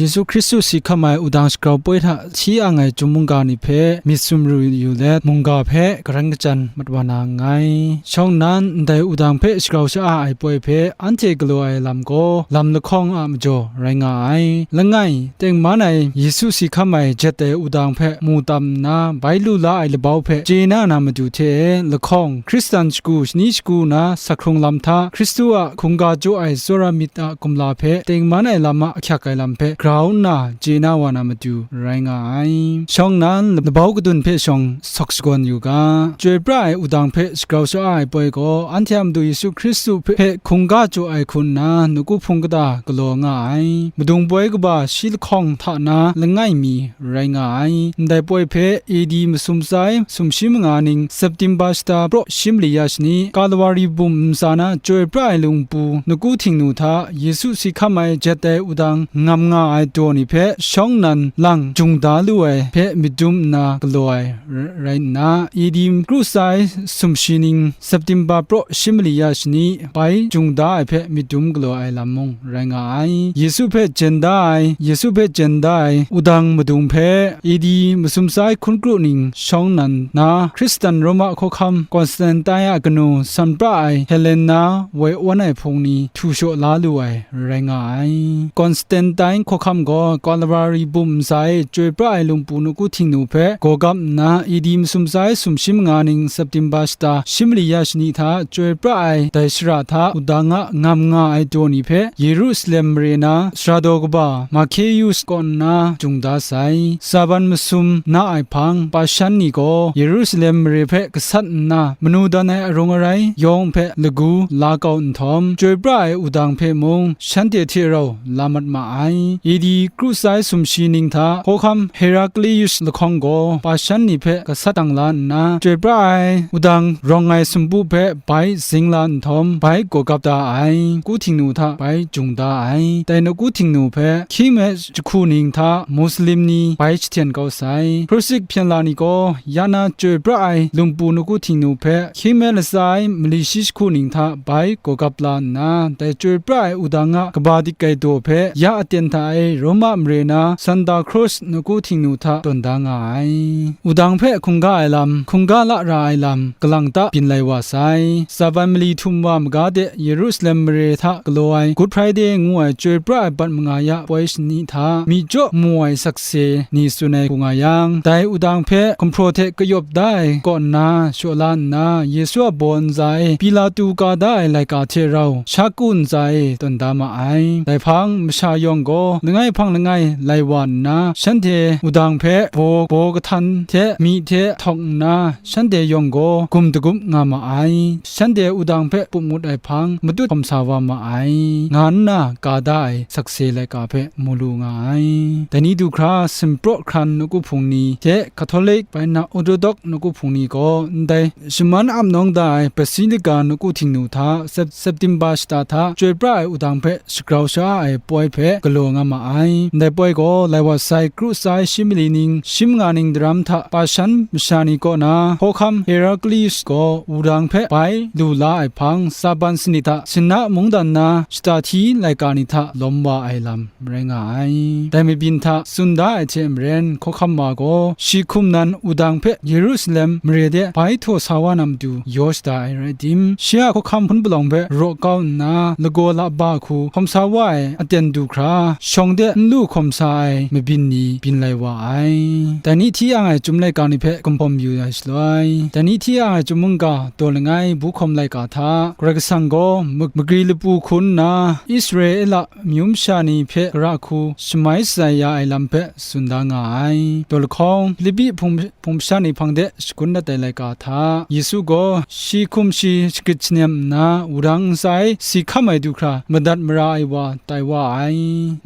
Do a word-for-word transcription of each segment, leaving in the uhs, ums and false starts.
Yesu Hkristu si hkam ai wudang shagrau poi hta hti ang ai chyum mungga ni hpe myit sumru yu let, mungga hpe karan kajan mat wa na nngai. Shawng nnan, ndai wudang hpe shagrau sha-a ai poi hpe anhte galaw ai lam gaw, lam lahkawng a majaw rai nga ai. Langai, tengman ai Yesu si hkam ai jet ai wudang hpe mu tam nna, bai lu la ai labau hpe chye na na matu hte e, lahkawng, Hkristan shagu shani shagu na sak hkrung lam hta, Hkristu a hkungga jaw ai tsawra myit a gumla hpe tengman ai lam a ahkyak ai lam hpe grau nna chye na wa na matu rai nga ai. Shawng nnan, labau kadun hpe shawng sawk shakawn yu ga. Chyoi pra ai wudang hpe shagrau sha-a ai poi gaw, anhte a Madu Yesu Hkristu hpe hkungga jaw ai hku nna nawku hpung kata galaw nga ai. Madung poi kaba shi lahkawng hta na langai mi rai nga ai. Ndai poi hpe A D masum tsa ai sumshi manga ning, September shata praw shi mali ya shani, Kalawari bum ntsa na chyoi pra ai lungpu nawku htingnu hta, Yesu si hkam ai jet ai wudang ngam nga ai daw ni hpe shawng nnan lang jung da lu ai hpe myit dum nna galaw ai r-, rai nna, A D kru tsa ai sumshi ning, September praw shi mali ya shani, bai jung da ai hpe myit dum galaw ai lam mung rai nga ai. Yesu hpe jen da ai, Yesu hpe jen da ai wudang madung hpe A D masum tsa ai hkun kru ning shawng nnan na, Hkristan Roma hkawhkam Constantine a kanu san pra ai Helena woi awn ai hpung ni htu shaw la lu ai rai nga ai. Constantine hkawhkam gaw Kalawari bum ntsa e chyoi pra ai lungpu nawku htingnu hpe gawgap nna, A D masum tsa ai sumshi manga ning, September shata shi mali ya shani hta chyoi pra ai dai shara hta wudang a ngam nga ai daw ni hpe Yerusalem mare na sara daw kaba Makeus kaw nna jung da sai. Saban masum na ai hpang, pashan ni gaw Yerusalem mare hpe gasat nna, manu dan ai arung arai yawng hpe lagu la kau nhtawm, chyoi pra ai wudang hpe mung shanhte hte rau la mat ma ai. A D kru tsa ai sumshi ning hta hkawhkam Heraclius lahkawng gaw pashan ni hpe gasat dang la nna, chyoi pra ai wudang rawng ai sumpu hpe bai zing la nhtawm, bai gawgap da ai, nawku htingnu hta bai jung da ai. Dai nawku htingnu hpe hkying me jahku ning hta Muslim ni bai jahten kau sai. Prusik hpyen la ni gaw ya na chyoi pra ai lungpu nawku htingnu hpe hkying me latsa ai mali shi jahku ning hta bai gawgap la nna, dai chyoi pra ai wudang a kaba dik ai daw hpe ya aten hta e Roma mare na Santa Croce nawku htingnu hta tawn da nga ai. Wudang hpe hkungga ai lam, hkungga la ra ai lam, kalang ta byin lai wa sai. Saban mali htum wa maga de Yerusalem mare hta galaw ai Good Friday ngu ai chyoi pra ai bat manga ya poi shani hta, myi jaw mu ai sakse ni tsun ai hku nga yang, dai wudang hpe gumhpraw hte kayawp da ai kaw nna shaw la nna, Yesu a baw ntsa e Pilatu ka da ai laika hte rau sha ku ntsa e tawn da ma ai. Dai hpang masha yawng gaw langai hpang langai lai wa nna, shanhte wudang hpe baw, baw kahtan hte myi hte htawk nna, shanhte yawng gaw gum dagup nga ma ai. Shanhte wudang hpe pup ngut ai hpang matut hkawm sa wa ma ai, nga nna ka da ai sakse laika hpe mu lu nga ai. Dai ni du hkra, Simpraw hkran nawku hpung ni hte Catholic bai nna Orthodox nawku hpung ni gaw ndai shaman ap nawng da ai Basilica nawku htingnu hta Sep-, September shata hta chyoi pra ai wudang hpe shagrau sha ai poi hpe galaw nga ma ai. Ndai poi gaw lai wa sai kru tsa ai shi mali ning, shi manga ning daram hta pashan masha ni kaw na hkawhkam Heraclius gaw wudang hpe bai lu la ai hpang, Saban sanit hta Sina mungdan na shata hti laika ni hta lawm wa ai lam marai nga ai. Dai mabyin hta tsun da ai hte maren, hkawhkam wa gaw shi hkum nan wudang hpe Yerusalem mare de bai htaw sa wa na matu yaw shada ai rai tim, shi a hkawhkam hpun palawng hpe raw kau nna, lagaw la ba hku hkawm sa wa ai aten du hkra, shawng de n lu hkawm sa ai mabyin ni byin lai wa ai. Dai ni hti ang ai chyum laika ni hpe gumhpawm yu ai shaloi, dai ni hti ang ai chyum mungga daw langai bu hkawm laika hta, Karai Kasang gaw ma-, magri lapu hku nna Israela amyu masha ni hpe gara hku shamai shatsai ya ai lam hpe tsun da nga ai. Daw lahkawng, Hpilipi hpung, hpung masha ni hpang de shagun dat ai laika hta, Yesu gaw shi hkum shi shagrit shanem nna, wudang ntsa e si hkam ai du hkra madat mara ai wa tai wa ai,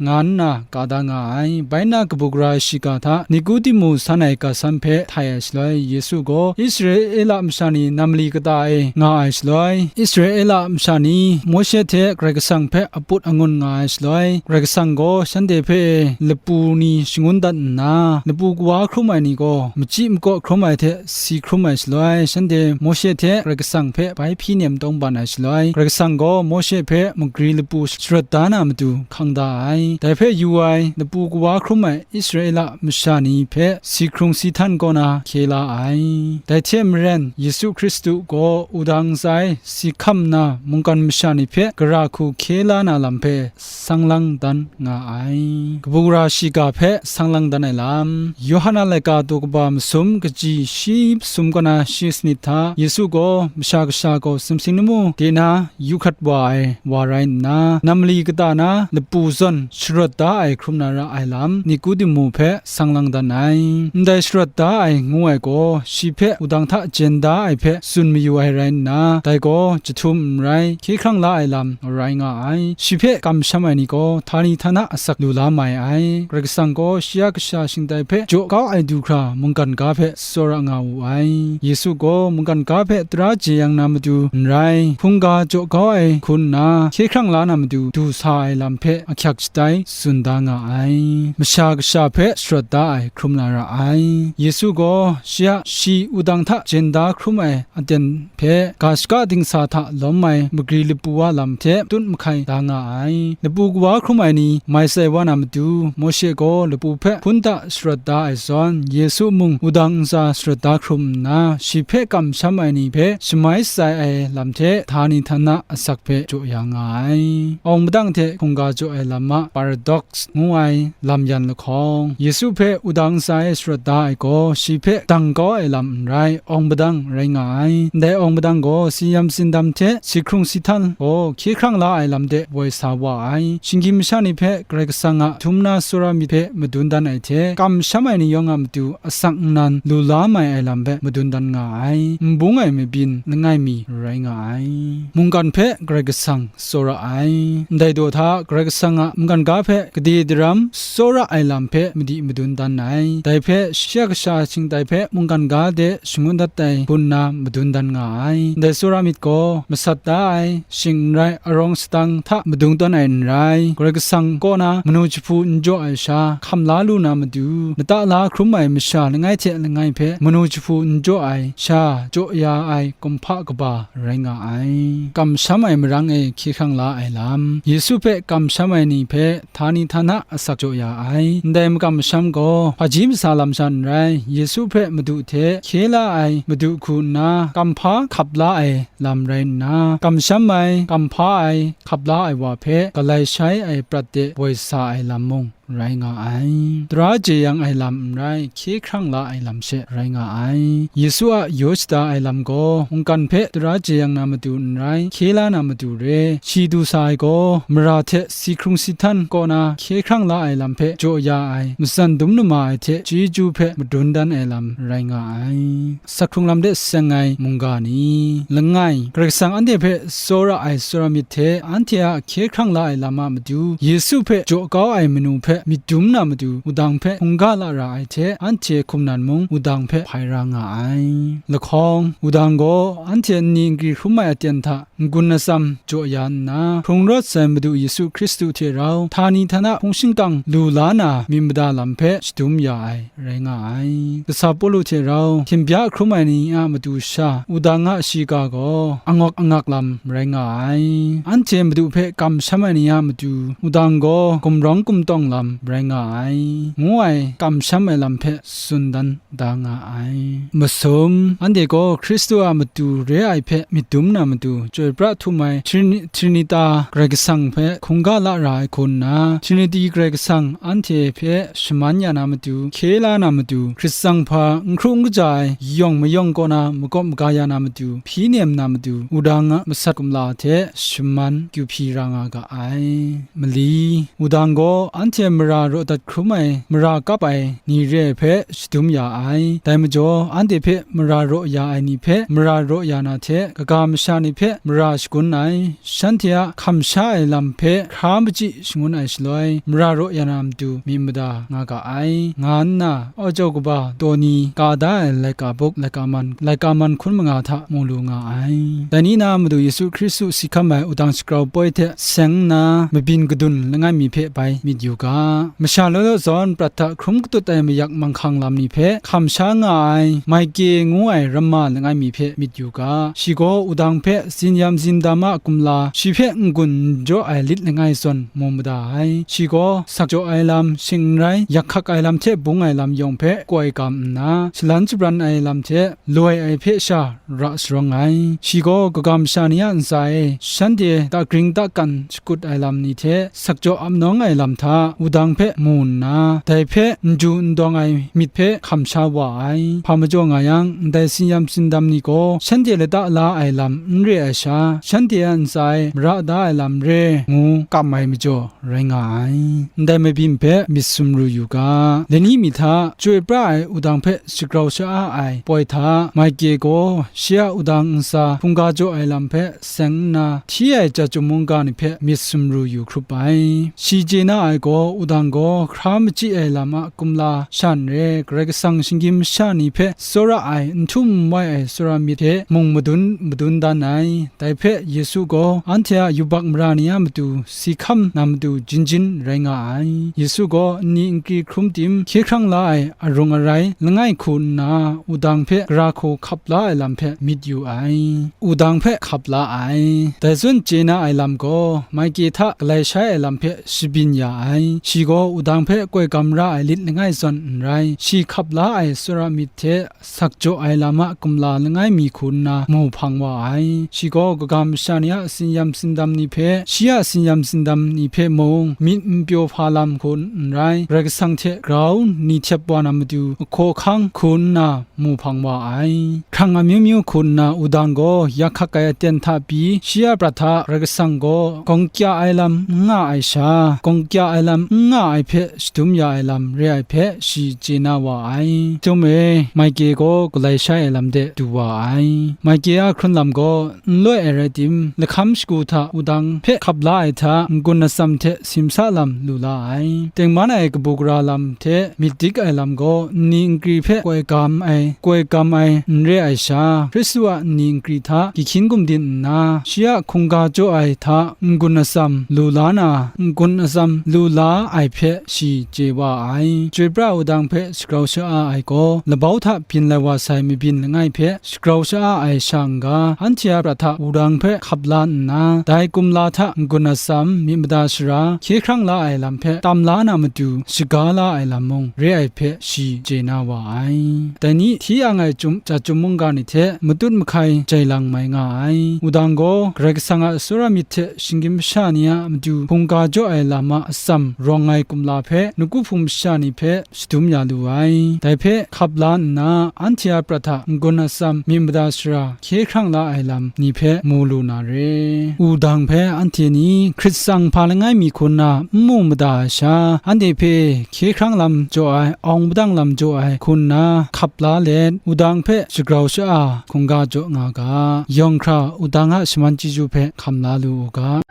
nga nna ka da nga ai. Bai nna kabu gara shiga hta Nikodimu san ai ga san hpe htai ai shaloi, Yesu gaw Israela masha ni nam mali kata e nga ai shaloi, Israela masha ni Mawshe hte Karai Kasang hpe aput angun nga ai shaloi, Karai Kasang gaw shanhte hpe lapu ni shangun dat nna, lapu kawa hkrum ai ni gaw machyi makaw hkrum ai hte si hkrum ai shaloi, shanhte Mawshe hte Karai Kasang hpe bai hpyi nem tawngban ai shaloi, Karai Kasang gaw Mawshe hpe magri lapu sharawt da na matu hkang da ai. Dai hpe yu ai lapu kawa hkrum ai Israela masha ni hpe si hkrung si htan kaw na hkye la ai. Dai hte maren, Yesu Hkristu gaw wudang ntsa e si hkam nna, mungkan masha ni hpe gara hku hkye la na lam hpe sang lang dan nga ai. Kabu gara shiga hpe sang lang dan ai lam. Yawhan a laika daw kaba masum, kaji shi masum kaw na shi sanit hta, Yesu gaw Masha Kasha gaw sumsing lamu de na yu hkrat wa ai wa rai nna, nam mali kata na lapu zawn sharawt da ai hkrum na ra ai lam Nikodimu hpe sang lang dan ai. Ndai sharawt da ai ngu ai gaw, shi hpe wudang hta jen da ai hpe tsun mayu ai rai nna, dai gaw jahtum n rai, hkye hkrang la ai lam rai nga ai. Shi hpe kamsham ai ni gaw htani htana asak lu la mai ai. Karai Kasang gaw shi a kasha shingtai hpe jaw kau ai du hkra mungkan ga hpe tsawra nga wu ai. Yesu gaw mungkan ga hpe tara jeyang na matu n rai, hkungga jaw kau ai hku nna, hkye hkrang la na matu du sa ai lam hpe ahkyak shatai tsun da nga ai. Masha Kasha hpe sharawt da ai hkrum na ra ai. Yesu gaw shi a, shi wudang hta jen da hkrum ai aten hpe ga shaka dingsa hta lawm ai magri lapu wa lam hte tut mahkai da nga ai. Lapu kawa hkrum ai ni mai sai wa na matu, Mawshe gaw lapu hpe hpun da sharawt da ai zawn, Yesu mung wudang ntsa sharawt da hkrum nna, shi hpe kamsham ai ni hpe shamai shatsai ai lam hte htani htana asak hpe jaw ya nga ai. Awng madang hte hkungga jaw ai lam a paradox ngu ai lam yan lahkawng, Yesu hpe wudang ntsa e sharawt da ai gaw, shi hpe dang kau ai lam n rai, awng padang rai nga ai. Ndai awng padang gaw, tsin yam tsindam hte si hkrung si htan gaw hkye hkrang la ai lam de woi sa wa ai. Shinggyim masha ni hpe Karai Kasang a htum na tsawra myit hpe madun dan ai hte, kamsham ai ni yawng a matu asak nnan lu la mai ai lam hpe madun dan nga ai. N bung ai mabyin langai mi rai nga ai. Mungkan hpe Karai Kasang tsawra ai. Ndai daw hta Karai Kasang a mungkan ga hpe gade daram tsawra ai lam hpe madi madun dan ai. Dai hpe shi a kasha shingtai hpe mungkan ga de shangun dat ai hku nna madun dan nga ai. Ndai tsawra myit gaw masat da ai, shing n rai, arawng sadang hta madung tawn ai n rai, Karai Kasang kaw na manu jahpu n jaw ai sha hkam la lu na matu, lata la hkrum ai masha langai hte langai hpe manu jahpu n jaw ai sha jaw ya ai kumhpa kaba rai nga ai. Kamsham ai marang e hkye hkrang la ai lam. Yesu hpe kamsham ai ni hpe htani htana asak jaw ya ai. Ndai makam masham gaw, hpaji masa lam sha n rai, Yesu hpe Madu hte hkye la ai Madu hku nna kamhpa hkap la ai lam rai nna, kamsham ai, kamhpa ai, hkap la ai wa hpe galai shai ai prat de woi sa ai lam mung rai nga ai. Tara jeyang ai lam n rai, hkye hkrang la ai lam she rai nga ai. Yesu a yaw shada ai lam gaw, mungkan hpe tara jeyang na matu n rai, hkye la na matu re. Shi du sa ai gaw, mara hte si hkrung si htan kaw na hkye hkrang la ai lam hpe jaw ya ai, matsan dum nama ai hte chyeju hpe madun dan ai lam rai nga ai. Sak hkrung lam de seng ai mungga ni, langai, Karai Kasang anhte hpe tsawra ai tsawra myit hte, anhte a hkye hkrang la ai lam a matu, Yesu hpe jaw kau ai manu hpe myit dum na matu, wudang hpe hkungga la ra ai hte, anhte hkum nan mung wudang hpe hpai ra nga ai. Lahkawng, wudang gaw anhte nni n gri hkrum ai aten hta n-gun atsam jaw ya nna, hkrung rawt sai Madu Yesu Hkristu hte rau, htani htana hpung shingkang lu la na myit mada lam hpe shadum ya ai rai nga ai. Kasa Pawlu hte rau hkying bya hkrum ai ni a matu sha, wudang a shiga gaw angawk angak lam rai nga ai. Anhte Madu hpe kamsham ai ni a matu, wudang gaw gumrawng gumtawng lam rai nga ai, ngu ai kamsham ai lam hpe tsun dan da nga ai. Masum, anhte gaw Hkristu a matu re ai hpe myit dum na matu, chyoi pra htum ai Trini-, Trinita Karai Kasang hpe hkungga la ra ai hku nna, Trinity Karai Kasang anhte hpe shaman ya na matu, hkye la na matu, hkrit tsang hpa n hkru n kaja ai yawng mayawng kaw na makawp maga ya na matu, hpyi nem na matu, wudang a masat kumla hte shaman kyu hpyi ra nga ga ai. Mali, wudang gaw anhte mara raw dat hkrum ai, mara kap ai ni re ai hpe shadum ya ai. Dai majaw, anhte hpe mara raw ya ai ni hpe mara raw ya na hte, kaga masha ni hpe mara shagun ai, shanhte a hkam sha ai lam hpe hkra machyi shangun ai shaloi, mara raw ya na matu myit mada nga ga ai, nga nna, Aw jau kaba daw ni ka da ai laika buk, laika man, laika man hkun manga hta mu lu nga ai. Dai ni na Madu Yesu Hkristu si hkam ai wudang shagrau poi hte seng nna, mabyin kadun langai mi hpe bai myit yu ga. Masha law law zawn prat hta hkrum katut ai mayak manghkang lam ni hpe hkam sha nga ai Maike ngu ai ramma langai mi hpe myit yu ga, shi gaw wudang hpe zinyam zindam a kumla, shi hpe n-gun n jaw ai lit langai zawn mu mada ai. Shi gaw sakjaw ai lam, shing n rai, yak hkak ai lam hte bung ai lam yawng hpe koi gam nna, shalan shabran ai lam hte loi ai hpe sha ra sharawng ai. Shi gaw kagam sha ni a ntsa e shanhte dakring dakan shakut ai lam ni hte sakjaw ap nawng ai lam hta wudang hpe mu nna, dai hpe n ju n dawng ai myit hpe hkam sha wa ai. Hpa majaw nga yang, ndai zinyam zindam ni gaw shanhte lata la ai lam n re ai sha, shanhte a ntsa e mara da ai lam re ngu kam ai majaw, rai nga ai. Ndai mabyin hpe myit sumru yu ga, lani mi hta chyoi pra ai wudang hpe shagrau sha-a ai poi hta, Maike gaw shi a wudang ntsa hkungga jaw ai lam hpe seng nna, hti ai chyum mungga ni hpe myit sumru yu hkrup ai. Shi chye na ai gaw, wudang gaw hkra machyi ai lam a kumla sha n re, Karai Kasang shinggyim masha ni hpe tsawra ai, n htum n wai ai tsawra myit hte mung madun madun dan ai. Dai hpe Yesu gaw anhte a yubak mara ni a matu si hkam na matu jin jin rai nga ai. Yesu gaw nni nkri hkrum tim hkye hkrang la ai arung arai langai hku nna, wudang hpe gara hku hkap la ai lam hpe myit yu ai. Wudang hpe hkap la ai. Dai zawn chye na ai lam gaw, Maike hta galai shai ai lam hpe shabyin ya ai. Shi gaw wudang hpe koi gam ra ai lit langai zawn n rai, shi hkap la ai tsawra myit hte sakjaw ai lam a kumla langai mi hku nna mu hpang wa ai. Shi gaw kagam masha ni a zinyam zindam ni hpe, shi a zinyam zindam ni hpe mung myit n pyaw hpa lam hku n rai, Karai Kasang hte grau ni htep wa na matu ahkaw ahkang hku nna mu hpang wa ai. Hkrang amyu myu hku nna wudang gaw yak hkak ai aten hta pyi, shi a prat hta Karai Kasang gaw gawng kya ai lam n nga ai sha, gawng kya ai lam n nga ai hpe shadum ya ai lam re ai hpe shi chye na wa ai. Chyum e, Maike gaw galai shai ai lam de du wa ai. Maike a hkrun lam gaw n loi ai rai tim, lahkam shagu hta wudang hpe hkap la ai hta n-gun atsam hte simsa lam lu la ai. Tengman ai kabu gara lam hte myit dik ai lam gaw nni nkri hpe koi gam ai, koi gam ai n re ai sha, Hkristu a nni nkri hta gyi hkyin gumdin nna, shi a hkungga jaw ai hta n-gun atsam lu la na, n-gun atsam lu la ai hpe shi chye wa ai. Chyoi pra wudang hpe shagrau sha-a ai gaw, labau hta byin lai wa sai mabyin langai hpe shagrau sha-a ai sha n-ga, anhte a prat hta wudang hpe hkap la nna, dai kumla hta n-gun atsam, myit mada sara, hkye hkrang la ai lam hpe tam la na matu, shaga la ai lam mung re ai hpe shi chye na wa ai. Dai ni hti ang ai chyum, chyum mungga ni hte matut mahkai jai lang mai nga ai. Wudang gaw Karai Kasang a tsawra myit hte shinggyim masha ni a matu hkungga jaw ai lam a atsam rawng ai kumla hpe, nawku hpung masha ni hpe shadum ya lu ai. Dai hpe hkap la nna, anhte a prat hta n-gun atsam, myit mada sara, hkye hkrang la ai lam ni hpe mu lu na re. Wudang hpe anhte ni hkrit tsang hpa langai mi hku nna n mu mada ai sha, anhte hpe hkye hkrang lam jaw ai, awng padang lam jaw ai hku nna hkap la let, wudang hpe shagrau sha-a hkungga jaw nga ga. Yawng hkra wudang a shaman chyeju hpe hkam la lu u ga.